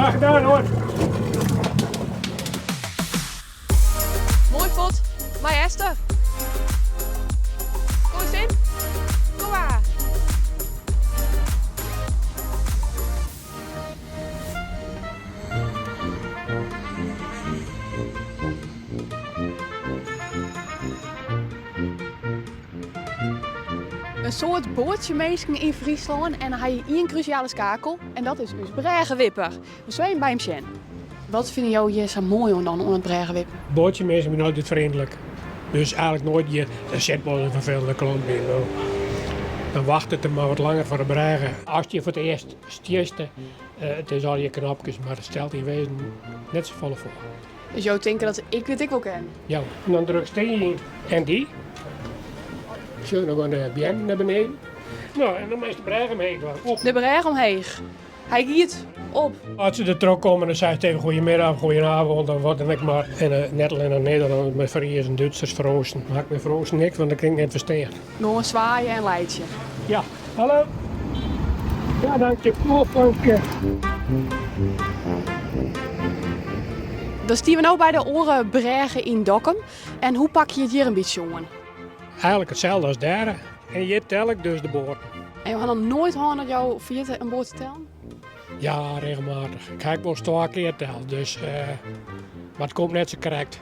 Graag gedaan hoor. Moai fuort, mei Esther. Kom eens in. Kom maar. In soad boatsjeminsken yn Fryslân en dan ha je ien krúsjale skakel en dat is ús brêgewipper. We sille even by him sjen. Wat fine jo hjir sa moai oan dan, oan it brêgewippen? Boatsjeminsken binne altyd freonlik. Dus eigentlik noait hjir, der sit wol in ferfelende klant by. No, dan wachtet er mar wat langer foar de brêge. Ast hjir foar it earst stiest, it is allegear knopkes, mar it stelt yn wezen net safolle foar. Dus jo tinke dat ik dit ek wol kin? Ja, en dan drukst dy yn en dy. Sjoch, dan gean de beammen nei beneden. No, en dan meist de brêge omheech dwaan. Op. De brêge omheech. Hy giet op. As se der troch komme, dan seist even goeiemiddag, goeienavond of wat dan ek mar. En eh, net allinne Nederlanners, mar Friezen, Dútsers, Frânsen. Mar ik mei Frânsen niks, want dat kin ik net ferstean. Gewoan swaaie en laitsje. Ja, hallo. Ja, dank je. Wol, famke. Dan stean we no by de oare brêge yn Dokkum. En hoe pakke je it hjir in bytsje oan? Eigentlik itselde as dêr. En hjir tel ik dus de boaten. En jo ha noch noait hân dat jo ferjitte in boat te tellen? Ja, regelmatich. Ik ha ek wolris twa kear teld, dus, uh, mar it komt net sa krekt.